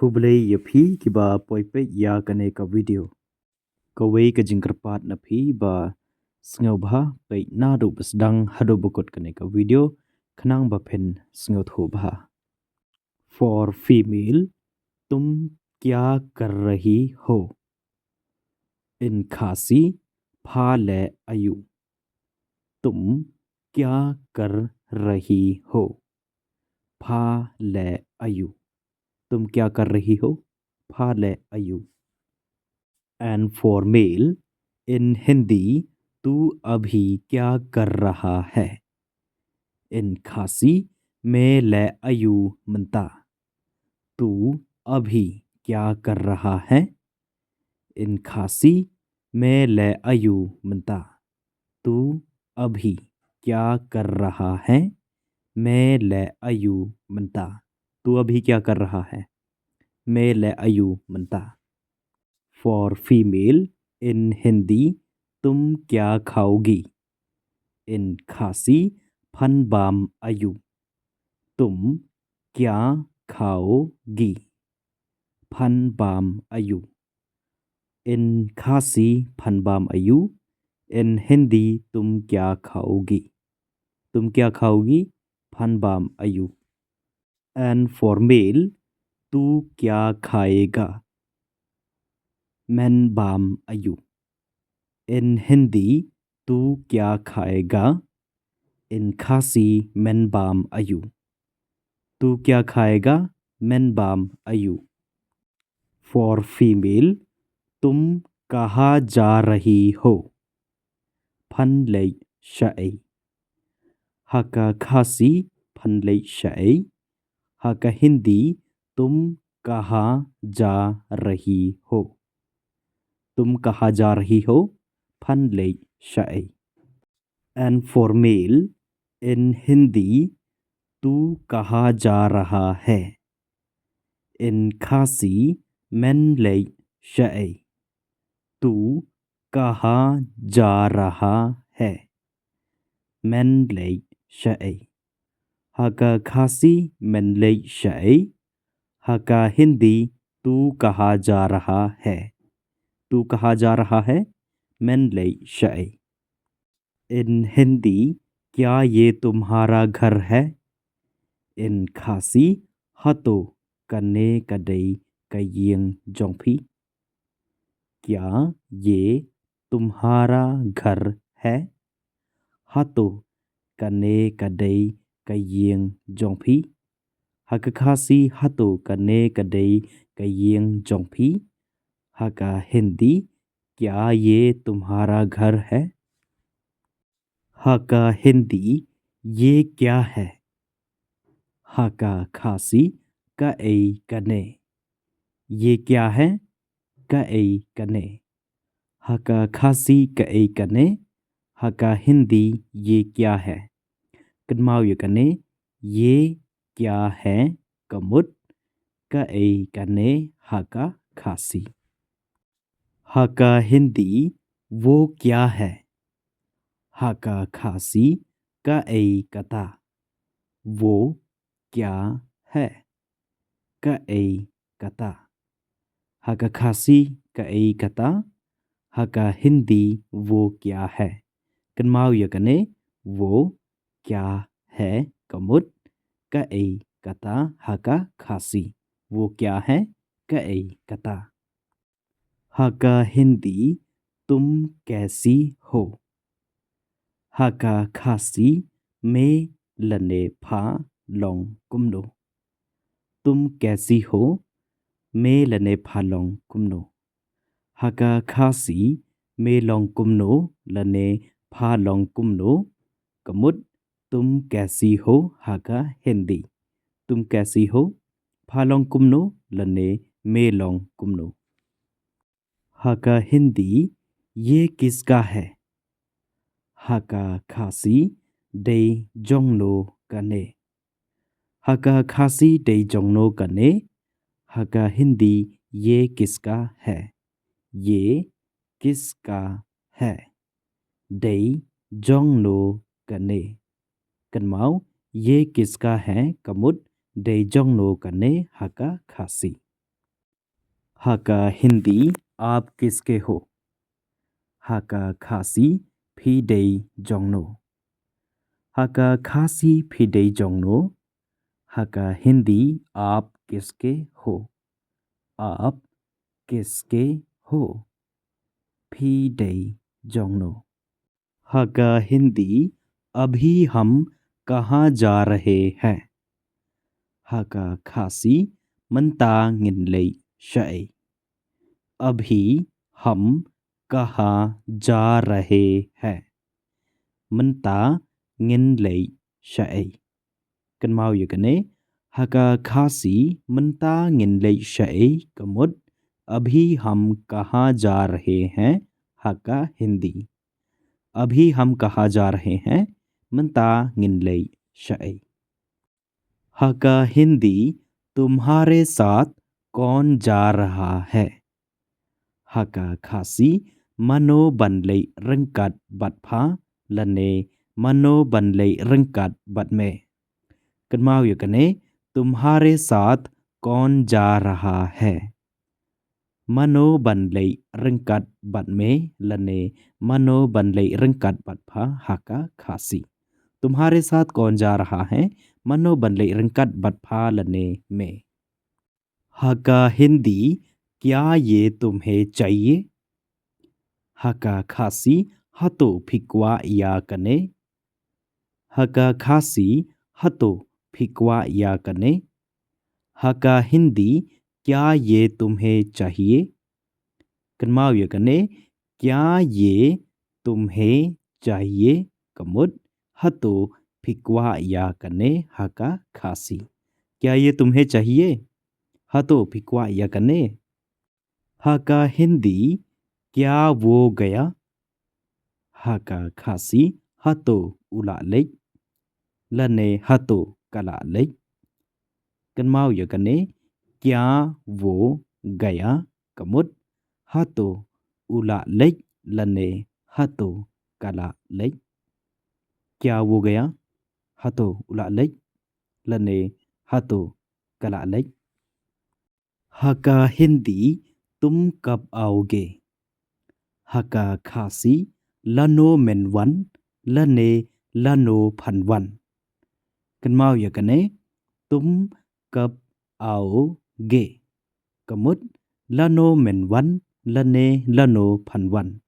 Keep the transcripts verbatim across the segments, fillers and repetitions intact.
Khublei ïa phi kiba poi peit ïa kane ka video. Kawei ka jingkyrpad na phi ba sngewbha peit naduh ba sdang haduh ba kut kane ka video khnang ba phin sngewthuh bha. For female, तुम क्या कर रही हो? In Khasi, pha leh aïu? तुम क्या कर रही हो? Pha leh aïu? तुम क्या कर रही हो? Pha leh aïu? And for male, in Hindi, तू अभी क्या कर रहा है? In Khasi, me leh aïu mynta? तू अभी क्या कर रहा है? In Khasi, me leh aïu mynta? तू अभी क्या कर रहा है? Me leh aïu mynta? तू अभी क्या कर रहा है? Me leh aïu mynta? For female, in Hindi, तुम क्या खाओगी? In Khasi, phan bam aïu? तुम क्या खाओगी? Phan bam aïu? In Khasi, phan bam aïu? In Hindi, तुम क्या खाओगी? तुम क्या खाओगी? Phan bam aïu? And for male, तू क्या खाएगा? Men bam aïu? In Hindi, तू क्या खाएगा? In Khasi, men bam aïu? तू क्या खाएगा? Men bam aïu? For female, तुम कहाँ जा रही हो? Phan leit shaei? Ha ka Khasi, phan leit shaei? Ha ka Hindi, तुम कहाँ जा रही हो? तुम कहाँ जा रही हो? Phan leit shaei? And for male, in Hindi, तू कहाँ जा रहा है? In Khasi, men leit shaei? तू कहाँ जा रहा है? Men leit shaei? Ha ka Khasi, men leit shaei? Ha ka Hindi, तू कहाँ जा रहा है? तू कहाँ जा रहा है? Men leit shaei? In Hindi, क्या ये तुम्हारा घर है? In Khasi, hato kane ka dei ka ïing jong phi? क्या ये तुम्हारा घर है? Hato kane ka dei ka ïing jong phi? Ha ka Khasi, hato kane ka dei ka ïing jong phi? Ha ka Hindi, क्या ये तुम्हारा घर है? Ha ka Hindi, ये क्या है? Ha ka Khasi, kaei kane? ये क्या है? Kaei kane? Ha ka Khasi, kaei kane? Ha ka Hindi, ये क्या है? Kynmaw ïa kane, ये क्या है, ka mut, kaei kane ha ka Khasi. Ha ka Hindi, वो क्या है? Ha ka Khasi, kaei kata? वो क्या है? Kaei kata? Ha ka Khasi, kaei kata? Ha ka Hindi, वो क्या है? Kynmaw ïa kane, वो क्या है, ka mut, kaei kata ha ka Khasi? वो क्या है, kaei kata? Ha ka Hindi, तुम कैसी हो? Ha ka Khasi, me lane pha long kumno? तुम कैसी हो? Me lane pha long kumno? Ha ka Khasi, me long kumno lane pha long kumno? Ka mut, तुम कैसी हो? Ha ka Hindi, तुम कैसी हो? Pha long kumno lane me long kumno? Ha ka Hindi, ये किसका है? Ha ka Khasi, dei jongno kane? Ha ka Khasi, dei jongno kane? Ha ka Hindi, ये किसका है? ये किसका है? Dei jongno kane? Kynmaw, ये किसका है, ka mut, dei jongno kane ha ka Khasi? Ha ka Hindi, aap kiske ho? Ha ka Khasi, phi dei jongno? Ha ka Khasi, phi dei jongno? Ha ka Hindi, aap kiske ho? Aap kiske ho? Phi dei jongno? Ha ka Hindi, abhi hum kahan ja rahe hain? Ha ka Khasi, mynta ngin leit shaei? Abhi hum kahan ja rahe hain? Mynta ngin leit shaei? Kynmaw ïa kane, ha ka Khasi, mynta ngin leit shaei, ka mut, abhi hum kahan ja rahe hain? Ha ka Hindi, abhi hum kahan ja rahe hain? Mynta ngin leit shaei? Ha ka Hindi, tumhare saath kaun ja raha hai? Ha ka Khasi, mano ban leit ryngkat bad pha, lane mano ban leit ryngkat bad me? Kynmaw ïa kane, tumhare saath kaun ja raha hai? Mano ban leit ryngkat bad me, lane mano ban leit ryngkat bad pha? Ha ka Khasi, tumhare saath kaun ja raha hai? Mano ban leit ryngkat bad pha lane me? Ha ka Hindi, kya ye tumhe chahiye? Ha ka Khasi, hato phi kwah ïa kane? Ha ka Khasi, hato phi kwah ïa kane? Ha ka Hindi, kya ye tumhe chahiye? Kynmaw ïa kane, kya ye tumhe chahiye? Ka mut, hato phi kwah ïa kane? Ha ka Khasi, kya ye tumhe chahiye? Hato phi kwah ïa kane? Ha ka Hindi, kya wo gaya? Ha ka Khasi, hato u la leit? Lane hato ka la leit? Kynmaw ïa kane, kya wo gaya? Ka mut, hato u la leit? Lane hato ka la leit? Kya wo gaya? Hato u la leit? Lane hato ka la leit? Ha ka Hindi, tum kab aoge? Ha ka Khasi, lano men wan, lane lano phan wan? Kynmaw ïa kane, tum kab aoge? Ka mut, lano men wan, lane lano phan wan?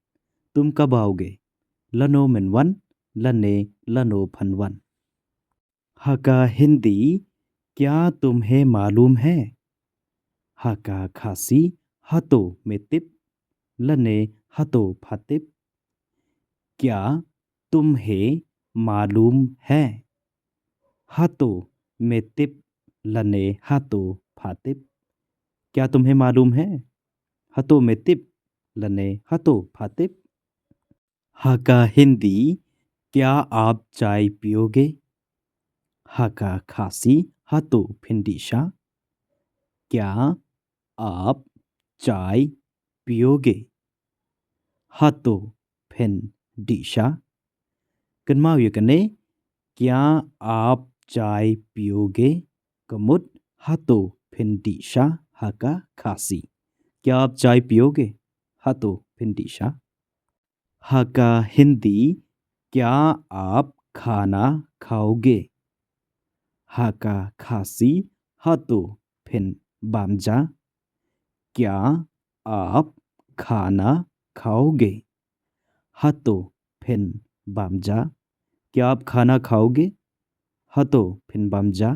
Tum kab aoge? Lano men wan, lane lano phan wan? Ha ka Hindi, kya tumhe malum hai? Ha ka Khasi, hato me tip? Lane hato pha tip? Kya tumhe malum hai? Hato me tip? Lane hato pha tip? Kya tumhe malum hai? Hato me tip? Lane hato pha tip? Ha ka Hindi, kya aap chai piyoge? Ha ka Khasi, hato phin dih sha? Kya aap chai piyoge? Hato phin dih sha? Kynmaw ïa kane, kya aap chai piyoge? Ka mut, hato phin dih sha? Ha ka Khasi, kya aap chai piyoge? Hato phin dih sha? Ha ka Hindi, kya aap khana khaoge? Ha ka Khasi, hato phin bam ja? Kya aap khana khaoge? Hato phin bam ja? Kya aap khana khaoge? Hato phin bam ja?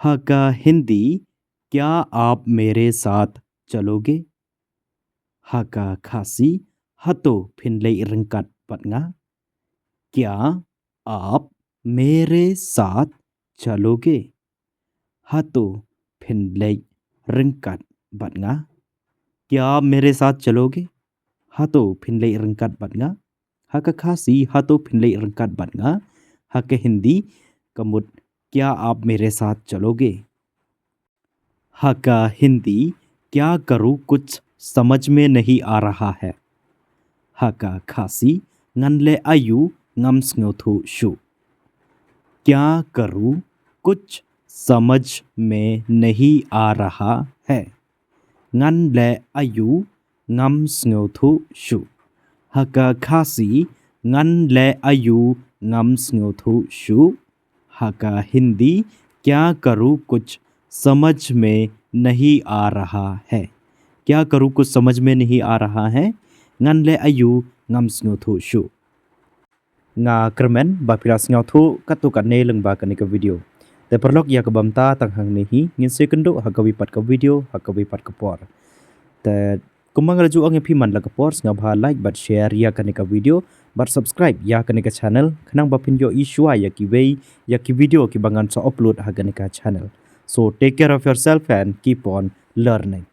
Ha ka Hindi, kya aap mere saath chaloge? Ha ka Khasi, hato phin leit ryngkat bad nga? Kya aap mere saath chaloge? Hato phin leit ryngkat bad nga? Kya aap mere saath chaloge? Hato phin leit ryngkat bad nga? Ha ka Khasi, hato phin leit ryngkat bad nga? Ha ka Hindi, ka mut, kya aap mere saath chaloge? Ha ka Hindi, kya karu, kuch samajh mein nahi aa raha hai? Ha ka Khasi, ngan leh aïu, ngam sngewthuh shuh? Kya karu, kuch samajh mein nahi aa raha hai? Ngan leh aïu ngam sngewthuh shuh. Ha ka Khasi, ngan leh aïu ngam sngewthuh shuh. Ha ka Hindi, क्या करूँ, कुछ समझ में नहीं आ रहा है। क्या करूँ, कुछ समझ में नहीं आ रहा है. Ngan leh aïu ngam sngewthuh shuh. Nga kyrmen ba phi la sngewthuh katto katne lyngba kane ka video. Te paralok, ïa kaba mynta tang hangne hi, ngin sa ïakynduh ha kawei pat ka video, ha kawei pat ka por. Te kumba nga la ju ong ïa phi man la ka por, sngewbha like bad share ïa kane ka video bad subscribe ïa kane ka channel, khnang ba phin ïohi shuwa ïa kiwei ïa ki video kiba ngan sa upload ha kane ka channel. So take care of yourself and keep on learning.